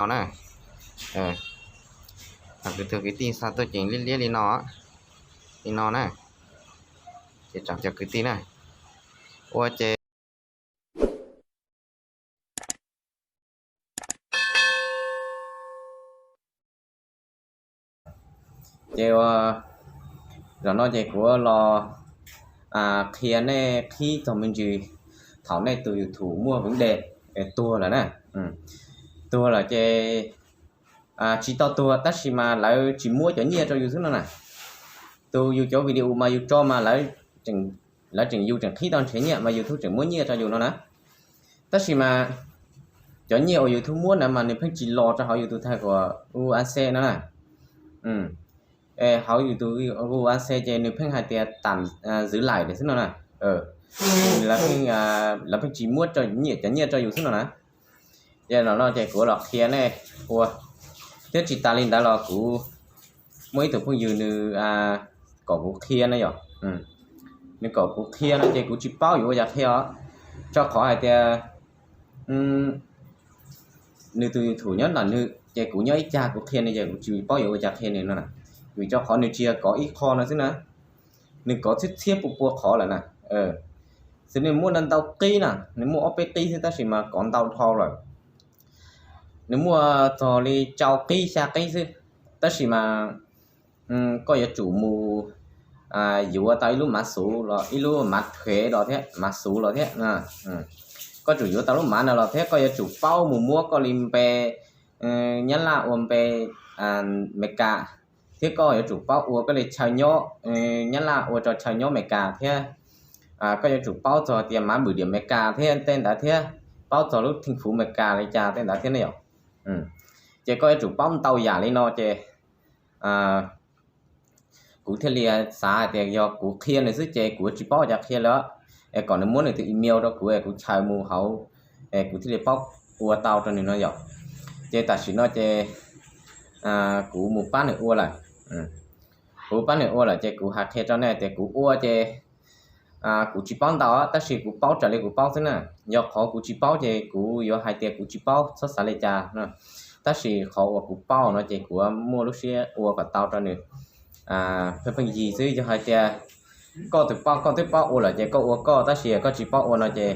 no na. Thaum kuv tus kwv tij xa tuaj ces liab liab li no, li no na. Ces tsam cov kwv tij na ua ces ces ua, zaum no ces kuv los qhia nej qhib txog me ntsis thaum nej tus YouTube muaj vnde tuag lawm na. Tuag lawm ces tsis tau tuag tab sis mas lawv tsis muab cov nyiaj rau yus xwb no na. Tus yus cov video mas yus tso mas lawv tseem, yus tseem qhib tau nrhiav nyiaj mas YouTube tseem muab nyiaj rau yus no na. Tab sis mas cov nyiaj uas YouTube muab na mas nws pheej tsis los rau hauv yus tus thaj kuas U A C no na. Hauv yus tus U A C ces nws pheej hais tias tam zwv laim xwb no na. Lawv pheej tsis muab nyiaj, cov nyiaj rau yus xwb no na. Ces no no ces kuv los qhia nej ua, thiab tsis tas li ntawd los kuv muaj ib tug phooj ywg nws kom kuv qhia no yom. Nws kom kuv qhia no ces kuv tsis paub yuav ua cas qhia os, rau qhov hais tias nws tus YouTube nyob ntawm nws ces kuv nyob ib cag kuv qhia nws ces kuv tsis paub yuav ua cas qhia nws no na. Vim rau qhov nws tsis yog kov ib qho no xwb na, nws kov txhiab txhiab pua pua qhov lawm na. Xws li nws muaj ntau ntau qib na, nws muaj ob peb qib xwb tab sis mas kov ntau dhau lawm. Nws muaj txog li rau qib xya qib xwb, tab sis mas koj yuav tsum mus yuav tau ib lub mav xuv los ib lub mav thev los thiab mav xuv los thiab. Koj tsum yuav tau lub mav no los thiab koj yuav tsum paub mus muab koj li npe Nyab Laj ua npe Meskas, thiab koj yuav tsum paub ua koj li chaw nyob Nyab Laj ua rau chaw nyob Meskas thiab. Koj yuav tsum paub txog tias mav bwm diam Meskas thiab tej ntawd thiab, paub txog lub theej fuv Meskas li cas tej ntawd thiab ne yom. Ces koj yuav tsum paub ntau yam li no ces kuv thiaj li xav hais tias yog kuv qhia nws xwb ces kuv tsis paub ua cas qhia lawm, es kom nws muab nws tus email rau kuv es kuv chaws mus hauv, es kuv thiaj li paub ua tau rau nws no yom. Ces tam sim no ces kuv mus pab nws ua lawm. Kuv pab nws ua lawm ces kuv hais qhia rau nej tias kuv ua ces kuv tsis paub ntau tab sis kuv paub raws li kuv paub xwb na. Yog qhov kuv tsis paub ces kuv yuav hais tias kuv tsis paub txhob xav li cas. Tab sis qhov uas kuv paub no ces kuv muaj lub siab ua kom tau rau nws pheej pheej yig xwb. Yog hais tias koj tus paub, koj twb paub ua lawm ces koj ua koj, tab sis koj tsis paub ua no ces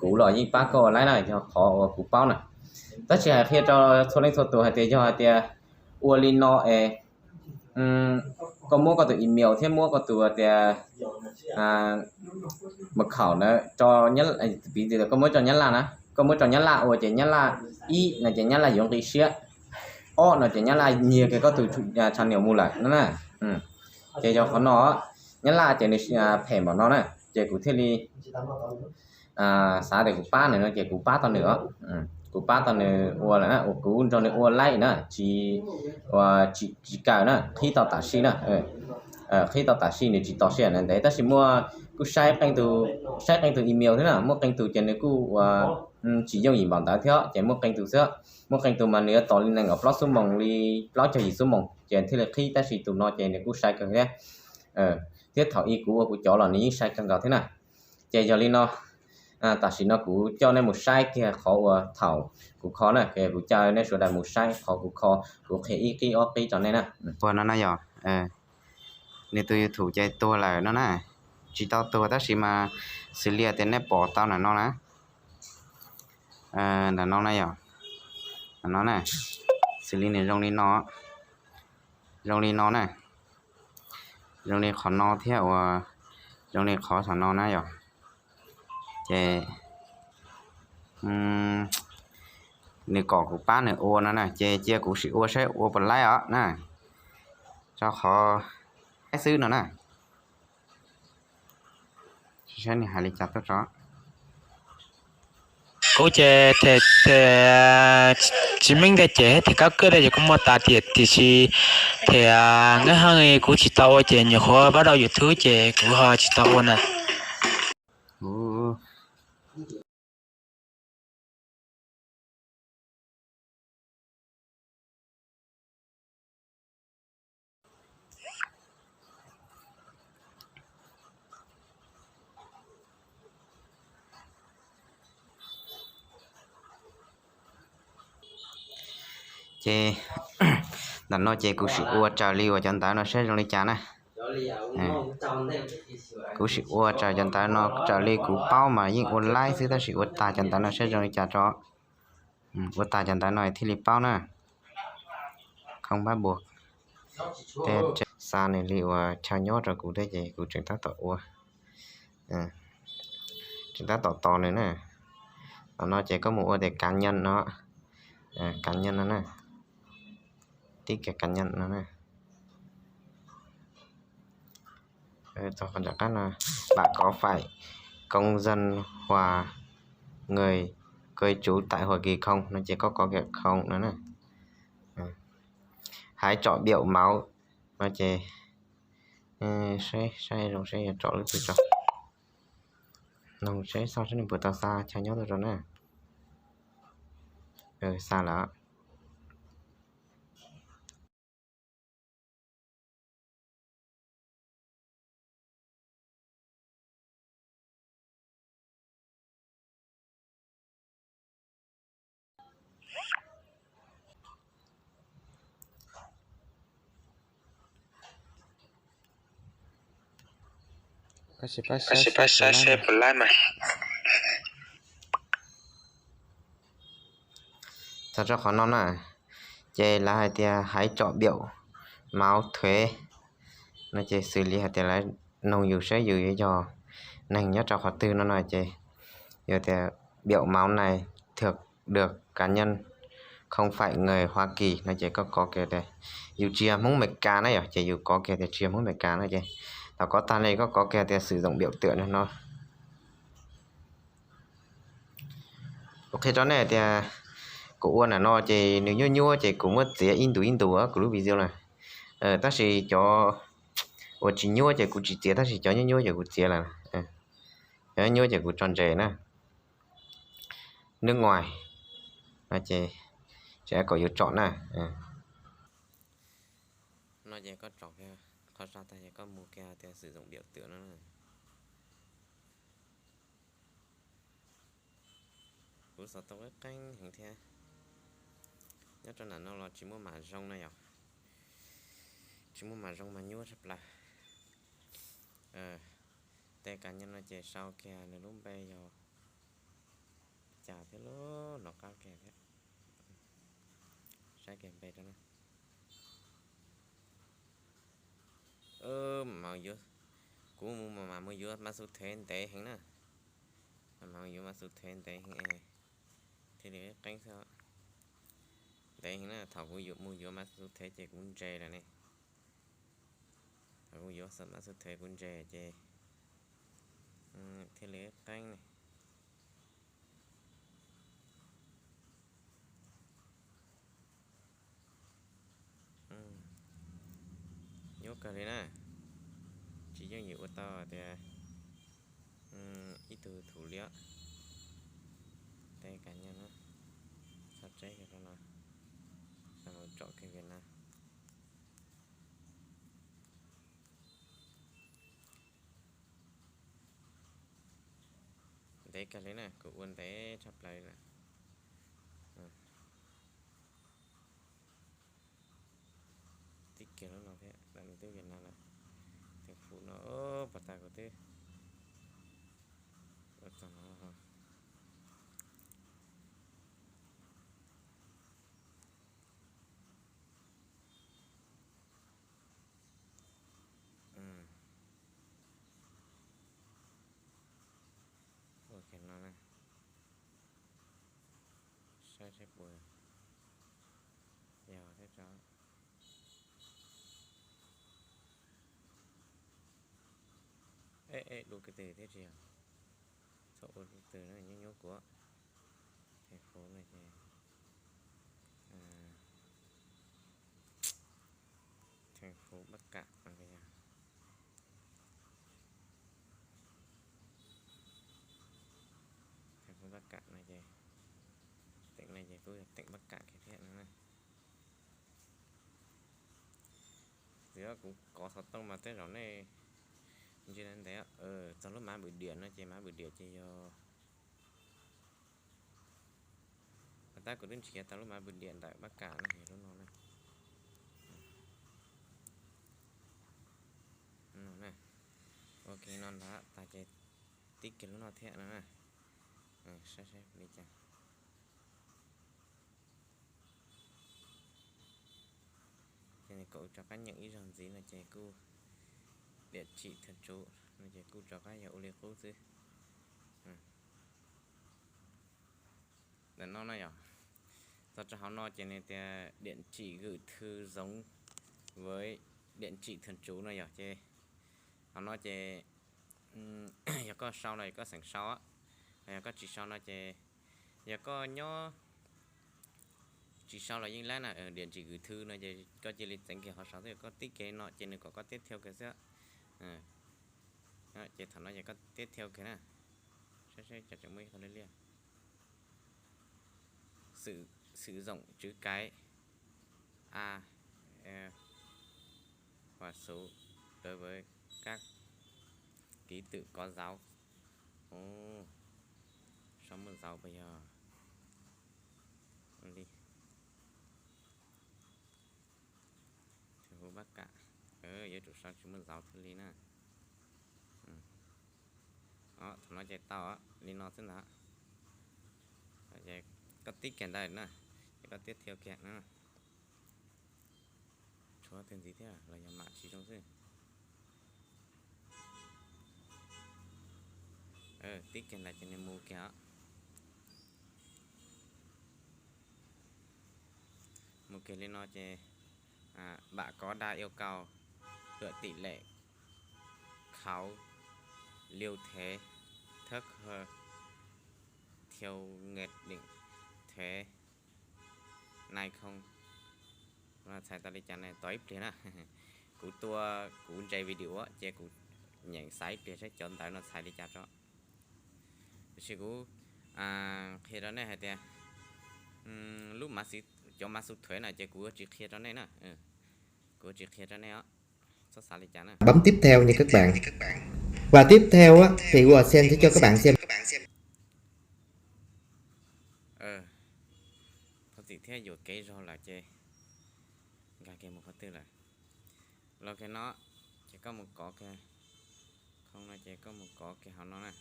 kuv los yeej pab koj ua laib na, yog qhov uas kuv paub na. Tab sis hais qhia rau txhua leej txhua tus hais tias yog hais tias ua li no es koj muab koj tus email thiab muab koj tus tias mật khẩu na, piv txwv koj muab rau Nyab Laj na, koj muab rau Nyab Laj ua ces Nyab Laj, ib no ces Nyab Laj yuav nqi siab, ob no ces Nyab Laj nyiag kiag koj tus channel mus lawm no na. Ces yog qhov no, Nyab Laj ces nws phem npaum no na, ces kuv thiaj li xav tias kuv pab nws no ces kuv pab tau nws os. Kuv pab tau nws ua lawm na, uas kuv nrog nws ua laib na, tsis, tsis kawm na, qhib tau tam sim na. Qhib tau tam sim nws tsis tos sij hawm ntev, tab sis muaj, kuj saib qee tus, saib qee tus email thiab na, muaj qee tus ces nws kuj ua tsis yooj yim npaum ntawd thiab ces muaj qee tus xwb. Muaj qee tus mas nws yuav tos li nees nkaum plaub xuab moos li plaub caug yim xuab moos ces thiaj li qhib, tab sis tus no ces nws kuj sai kawg thiab. Thiab thaum ub kuv ua kuv cov los nws yeej sai kawg nkaus thiab na. Ces yog li no, tam sim no kuv coj nej mus saib kiag qhov uas thaum kuv kho na, kuv coj nej sawv daws mus saib qhov kuv kho, kuv qhia ib qib ob qib rau nej na. Ua no na yog, nws tus YouTube ces tuag lawm no na. Tsis tau tuag tab sis mas xws li tias nej pom tau ntawm no na, ntawm no na yog, ntawm no na, xws li nws zoo li no, zoo li no na, zoo li qhov no thiab uas zoo li qhov saum no na yog. Ces nws kom kuv pab nws ua no na, ces cia kuv sim ua saib ua puas laib os na, rau qhov laib xwb no na. Saib nws hais li cas tuaj tso. Kuv ces tsis meej tiag ces thiaj kab kwj tiag ces kuv muaj tas tiam, tiam sis thiab nqeeb heej kuv tsis tau ua ces nyuam qhuav pab rau YouTube ces kuv ho tsis tau ua na. Ces ntawm no ces kuv sim ua raws li uas cov ntawv no saib zoo li cas na. Kuv sim ua raws cov ntawv no raws li kuv paub mas yeej ua laib xwb, tab sis ua tag cov ntawv no saib zoo li cas tso. Ua tag cov ntawv no thiaj li paub na. Khoo pab npua, teb xa nws li uas chaw nyob rau kuv thiab ces kuv tseem tab tom ua, tseem tab tom tos nws na. Qhov no ces koj mus ua tias cá nhân no, cá nhân no na, tib kiag cá nhân no na. Qhov nram qab no, bạn có phải công dân Hoa, người cư trú tại Hoa Kỳ không no ces koj có kiag không no na. Hãy chọn biểu mẫu no ces saib zoo saib yog tso lub twg tso. Noog saib xoj saib nws puas tau xa chaw nyob tuaj rau na. Xa lawm. Pab saib saib puas laib mas. Txog rau qhov no na, ces lawv hais tias hãy chọn biểu mẫu thuế no ces xws li hais tias lawv noog yus saib yus yuav yog neeg nyob rau qhov twg no no ces yog tias biểu mẫu này thuộc được cá nhân không phải người Hoa Kỳ no ces koj kov kiag tias yus tsis yog Hmoob Amelikas na yom, ces yus kov kiag tias tsis yog Hmoob Amelikas no ces thaum kov tag ne koj kov kiag tias sử dụng biểu tượng no. Kuv qhia rau nej tias kuv ua ntawm no ces nws nyuaj nyuaj ces kuv muab txiav ib ntus ib ntus kuv lub video na. Tab sis cov uas tsis nyuaj ces kuv tsis txiav, tab sis cov nyuaj nyuaj ces kuv txiav lawm. Cov nyuaj ces kuv tso ntses na. Nước ngoài no ces tseem kom yus tsom na. No ces koj tsom kiag qhov zog tag ces koj mus kiag tias sử dụng biểu tượng no na. Kuv xav tau qeeb qeeb heev thiab. Nyob rau nram no los tsis muaj mam zoo na yom. Tsis muaj mam zoo mas nyuaj tshaj plaws. Tej cá nhân no ces sau kiag nws lub npe yog cas thiab lub no qab kiag thiab. Saib kiag npe rau na. Kuv mus mas mam mus yuav mã số thuế ntev heev na. Mam mus yuav mã số thuế ntev heev, thiaj li qeeb xwb. Ntev heev na, thaum kuv mus yuav mã số thuế ces kuv ntses lawm ne. Thaum kuv yuav mã số thuế kuv ntses ces thiaj li qeeb ne. Nyuaj kawg li na. Tsis yeej yuav ua tau tias ib tug thủ lý. Tej cá nhân na, txhob tseb kiag rau no, mus tsom kiag Việt Nam. Ntev kawg li na, kuv ua ntev tshaj plaws li lawm. Tib kiag lub no thiab, nws twb Việt Nam lawm. Thành phố no, pas tas kuv twb ua txog no. Ua kiag no na, saib seb puas yog thiab tso. Eb, eb, lub kab twg thiab tsis yog? Txhob ua lub twg na, nyuaj nyuaj kuv. Thành phố no ces thành phố Bắc Kạn no yog. Thành phố Bắc Kạn no ces, tỉnh no ces kuj yog tỉnh Bắc Kạn kiag thiab no na. Txiv, kuv kov xov tooj mas tej zaum nej ntsia ntev. Txog lub mã bửu điểm no ces mã bửu điểm ces yog, pas Tab kuv twb nrhiav tau lub map pw diam ntawm Bắc Kạn no, lub no na. Ok, no ntag, tas ces tib kiag lub no thiab no na. Saib saib li cas. Ces nws kom rov qab nyeem ib zaug ntxiv no ces kuj địa chỉ thường trú no ces kuj rov qab yog ua li qub xwb. Ntawm no na yog, txog rau hauv no ces nws tias địa chỉ gửi thư giống với địa chỉ thường trú no yog ces hauv no ces yog koj sau los yog koj xeem sau, yog koj tsis sau no ces yog koj nyob tsis sau los yeej laib na, địa chỉ gửi thư no ces koj cia li txeev kiag qhov saud xwb, koj tib kiag no ces nws kom koj tiếp theo kiag xwb. Ces thaum no ces koj tiếp theo kiag na. Saib saib cas tseem muaj ib qho liab liab. Sử, sử dụng chữ cái A, E, và số đối với các ký tự có dấu. Ov, sau muaj dấu puas yog li. Thành phố Bắc Kạn, yuav tsum sau tsis muaj dấu thiaj li na. Thaum no ces tau li no xwb ntag. Koj tib kiag ntawd na, ces koj tiếp theo kiag na. Tshuav twg ntxiv thiab los yog mam tsis zoo xwb. Tib kiag ntawd ces nws mus kiag os. Mus kiag li no ces bạn có đa yêu cầu hựa tỷ lệ khấu liêu thế thấp hơn theo nghị định thế này không? Txhais tau li cas na, tos ib pliag na. Kuv tua kuv ntse video ces kuv nyeem xav ib pliag saib cov ntawv no txhais li cas tso. Tiam sis kuv qhia rau nej hais tias lub, cov mã số thuế na ces kuv yuav tsis qhia rau nej na. Kuv yuav tsis qhia rau nej os. Txhob xav li cas na. Bấm tiếp theo nha các bạn. Và tiếp theo á, thì Google Adsense sẽ cho các bạn xem. Thov txim thiab, yuam kev zog lawm ces nkag kiag mus qhov twg lawm. Los kiag no ces koj mus kov kiag, khoo no ces koj mus kov kiag hauv no na.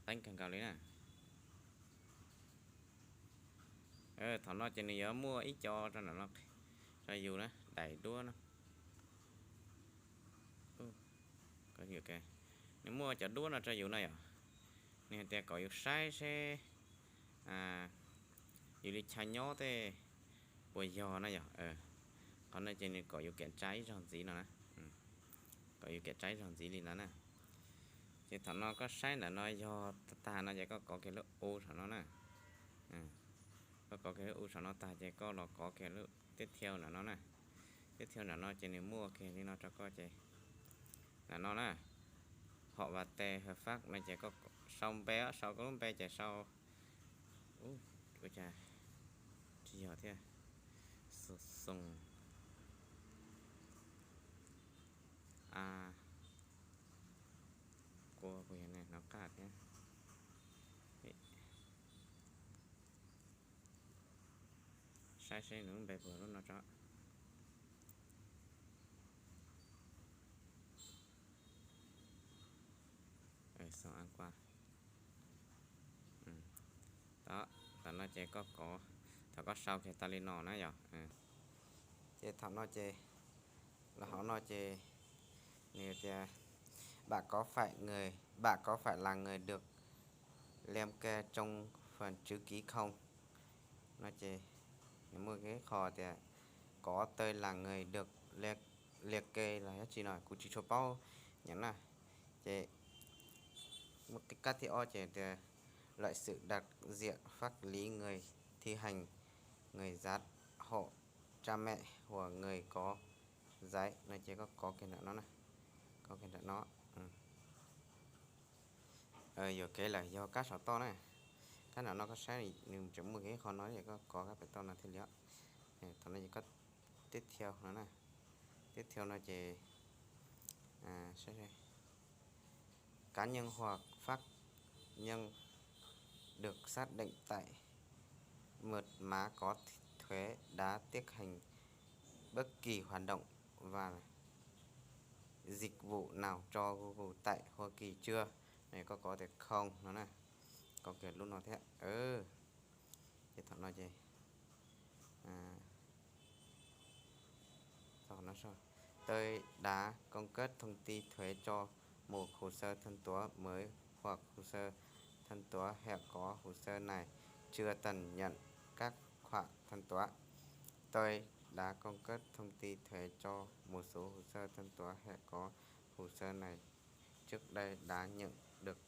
Teeb kawg nkaus li na. Thaum no ces nws yuav muaj ib co rau ntawm no rau yus na, daim duab no. Nws muaj cov duab no rau yus na yom. Nws hais tias kom yus saib seb yus li chaw nyob tej puas yog na yom. Qhov no ces nws kom yus kiểm tra ib zaug ntxiv no na. Kom yus kiểm tra ib zaug ntxiv li ntawd na. Ces thaum no koj saib ntawm no yog tag tag no ces koj kov kiag lub u saum no na. Koj kov kiag lub u saum no tag ces koj los kov kiag lub tiếp theo ntawm no na. Tiếp theo ntawm no ces nws muaj kiag li no rau koj ces ntawm no na, họ và tên hợp pháp no ces koj sau npe, sau koj lub npe ces sau, ua cas tsis yog thiab, Xoo A, Kua puas yog ne, Nov Qaj thiab. Saib seb nws lub npe puas lub no tso. Xoo A Kua. Tam no ces koj kov, thaum koj sau kiag tau li no na yom. Ces thaum no ces, los hauv no ces nws tias bạn có phải người, bạn có phải là người được liệt kê trong phần chữ ký không? No ces nws muaj ib qho tias có tên là người được liệt, liệt kê los yog tsi no kuv tsis tshua paub nyob na. Ces muaj kab thib ob ces tias lợi sự đại diện pháp lý người thi hành, người giám hộ, cha mẹ hoặc người có giấy no ces koj kov kiag ntawm no na, kov kiag ntawm no. Yuam kev lawm yog kab saum toj na. Kab ntawm no koj saib nws tseem muaj ib qho no ces koj kov kab pem toj no thiaj li. Thaum no ces koj tiếp theo no na. Tiếp theo no ces cá nhân hoặc nhưng được xác định tại mật mã có thuế đã tiến hành bất kỳ hoạt động và dịch vụ nào cho Google tại Hoa Kỳ chưa. Này koj có tick không no na. Koj kiag lub no thiab. Ces thaum no ces Tôi đã cung cấp thông tin thuế cho một hồ sơ thanh toán mới hoặc hồ sơ thanh toán hiện có, hồ sơ này chưa từng nhận các khoản thanh toán. Tôi đã cung cấp thông tin thuế cho một số hồ sơ thanh toán hiện có, hồ sơ này trước đây đã nhận được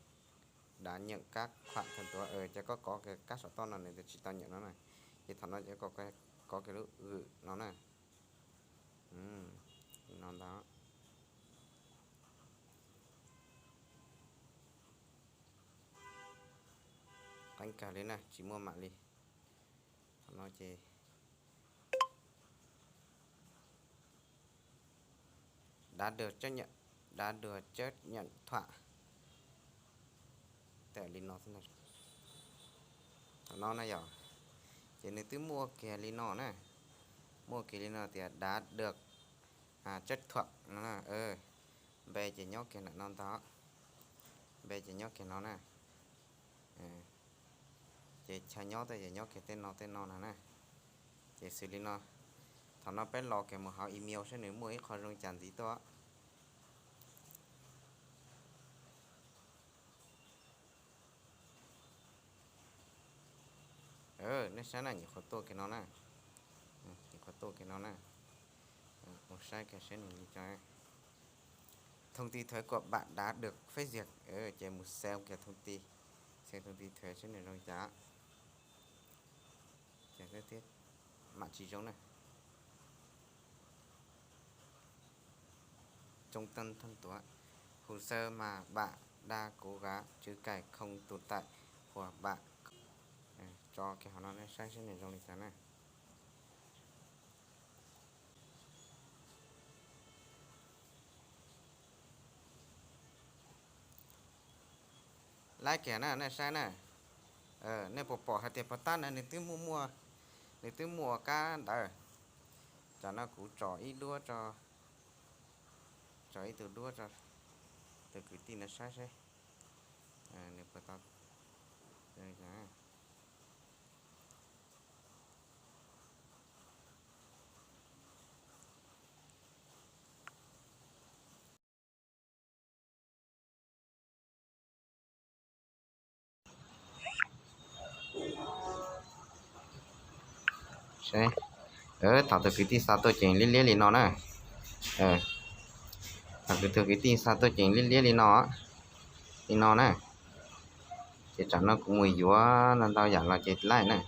đã nhận các khoản thanh toán. Ces koj kov kiag kab saum toj no nws tsis tau nyeem no na. Ces thaum no ces kov kiag lub gửi no na. No ntag. Qeeb kawg li na, tsis muaj mam li. Thaum no ces đã được chấp nhận, đã được chấp nhận thỏa thuận li no xwb. Thaum no na yom, ces nws twb muaj kiag li no na, muaj kiag li no tias đã được chấp thuận no na. Npe ces nyob kiag ntawm no ntag, npe ces nyob kiag no na. Ces chaw nyob tej ces nyob kiag tej no tej no no na. Ces xws li no, thaum no peb los kiag mus hauv email saib nws muaj ib qho zoo cas ntxiv tuaj. Nej saib na, nyuam qhuav tuaj kiag no na, nyuam qhuav tuaj kiag no na. Mus saib kiag saib nws li cas. Thông tin thuế của bạn đã được phê duyệt. Ces mus xem kiag thông tin, xem thông tin thuế saib nws zoo li cas. Ces mam tsis zoo na. Trung tâm thanh toán, hồ sơ mà bạn đang cố gắng trữ cài không tồn tại hoặc bạn. Tso kiag hauv no nej saib saib nws zoo li cas na. Laib kiag na nej saib na. Nej puas pom hais tias pov tab na nws twb muaj, nws twb muaj kab ntawd. Tsam no kuv tsom ib duab tso, tsom ib tug duab tso, tus kwv tij no saib seb nws puas tau. Thaum tus kwv tij xa tuaj ces liab liab li no na. Thaum tus kwv tij xa tuaj ces liab liab li no, li no na. Ces tsam no kuv mus yuav ntau ntau yam los ces laij na.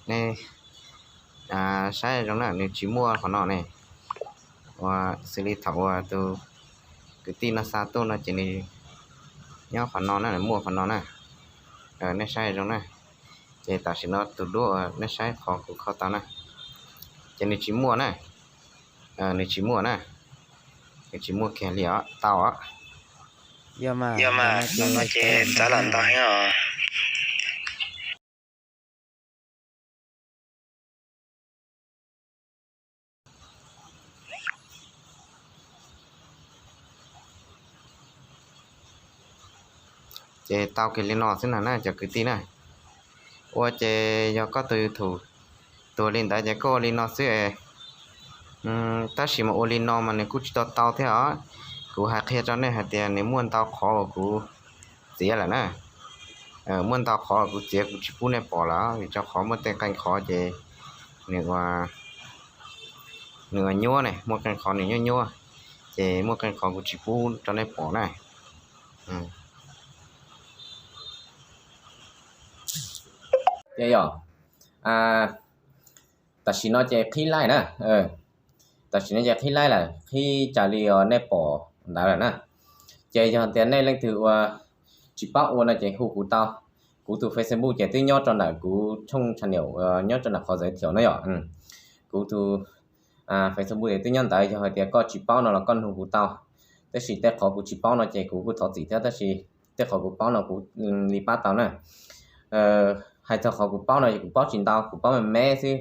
Nej saib zoo na, nws tsis muaj qhov no ne. Uas xws li thaum uas tus kwv tij no xa tuaj no ces nws nyob qhov no na, muaj qhov no na. Nej saib zoo na. Ces tam sim no tus duab uas nej saib qhov kuv kho tau na, ces nws tsis muaj na. Nws tsis muaj na. Nws tsis muaj kiag li os, tau os. Yog mas, ces txav lam ntau heev os. Ces tau kiag li no xwb na cov kwv tij na. Ua ces yog koj tus YouTube tuag li ntawd ces koj ua li no xwb es. Tab sis mas ua li no mas nws kuj tsis tau tau thiab os. Kuv hais qhia rau nej hais tias nws muaj ntau qhov uas kuv txiav lawm na. Muaj ntau qhov kuv txiav kuv tsis pub nej pom lawm vim rau qhov muaj tej qee qhov ces nws ua nyuab ne, muaj qee qhov nws nyuab nyuab, ces muaj qee qhov kuv tsis pub rau nej pom na. Ces yog tam sim no ces qhib laij na. Tam sim no ces qhib laij lawm, qhib cas li uas nej pom ntawd lawm na. Ces yog tias nej leej twg uas tsis paub ua no ces hu kuv tau. Kuv tus Facebook ces twb nyob rau ntawm kuv tshooj channel, nyob rau ntawm qhov giới thiệu no yom. Kuv tus Facebook ces twb nyob ntawd, yog hais tias koj tsis paub no los koj nug kuv tau. Tab sis tej qhov kuv tsis paub no ces kuv kuj thov txim thiab, tab sis tej qhov kuv paub no kuv li pab tau na. Hais txog qhov kuv paub no kuv paub tsis ntau, kuv paub me me xwb.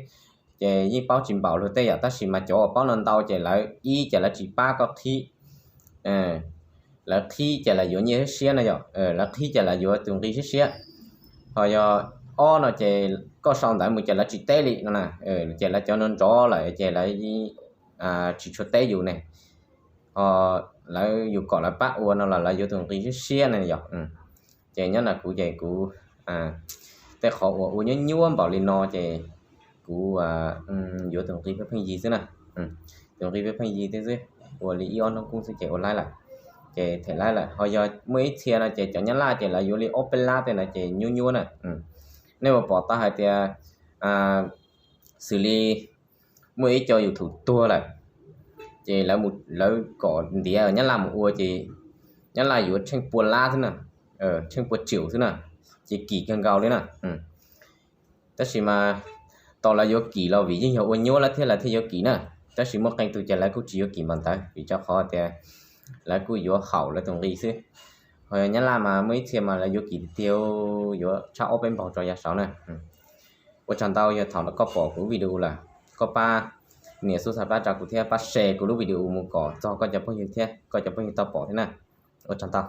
Ces yeej paub tsis npaum luag tej yom, tab sis mas cov uas paub no ntau ces lawv ib ces lawv tsis pab koj qhib. Lawv qhib ces lawv yuav nyiaj siab siab no yom, lawv qhib ces lawv yuav tus nqi siab siab. Ho yog ob no ces koj sau ntawv mus ces lawv tsis teb li no na. Ces lawv cov no nrov lawm ces lawv tsis tshua teb yus ne. Ho lawv yus kom lawv pab ua no los lawv yuav tus nqi siab siab na yom. Ces nyob ntawm kuv ces kuv tej qhov uas ua nyuab nyuab npaum li no ces kuv yuav tus nqi pheej pheej yig xwb na. Tus nqi pheej pheej yig thiab xwb, ua li ib ob hnub kuj xwb ces ua laib lawm. Ces them laib lawm. Ho yog muaj ib txhia no ces cov nyab laj ces lawv yuav li ob peb lab tej no ces nyuab nyuab na. Nej puas pom tau hais tias xws li muaj ib co YouTube tuag lawm, ces lawv kom ntiav nyab laj mus ua ces nyab laj yuav tsheej pua lab xwb na, tsheej pua triệu xwb na, ces kim kawg nkaus li na. Tab sis mas tau lawv yuav kim los vim yeej yog ua nyuab lawv thiab lawv thiaj yuav kim na. Tab sis muaj qee tus ces lawv kuj tsis yuav kim npaum ntawd vim rau qhov tias lawv kuj yuav haum lawv tus nqi xwb. Ho nyab laj mas muaj ib txhia mas lawv yuav kim tiag tiag, yuav tshaj ob peb npaug rau yav saud na. Ua tsaug ntau, yog thaum koj pom kuv lub video lawm, koj pab nias subscribe rau kuv thiab pab share kuv lub video mus kom txog koj cov phooj ywg thiab koj cov phooj ywg tau pom thiab na. Ua tsaug ntau.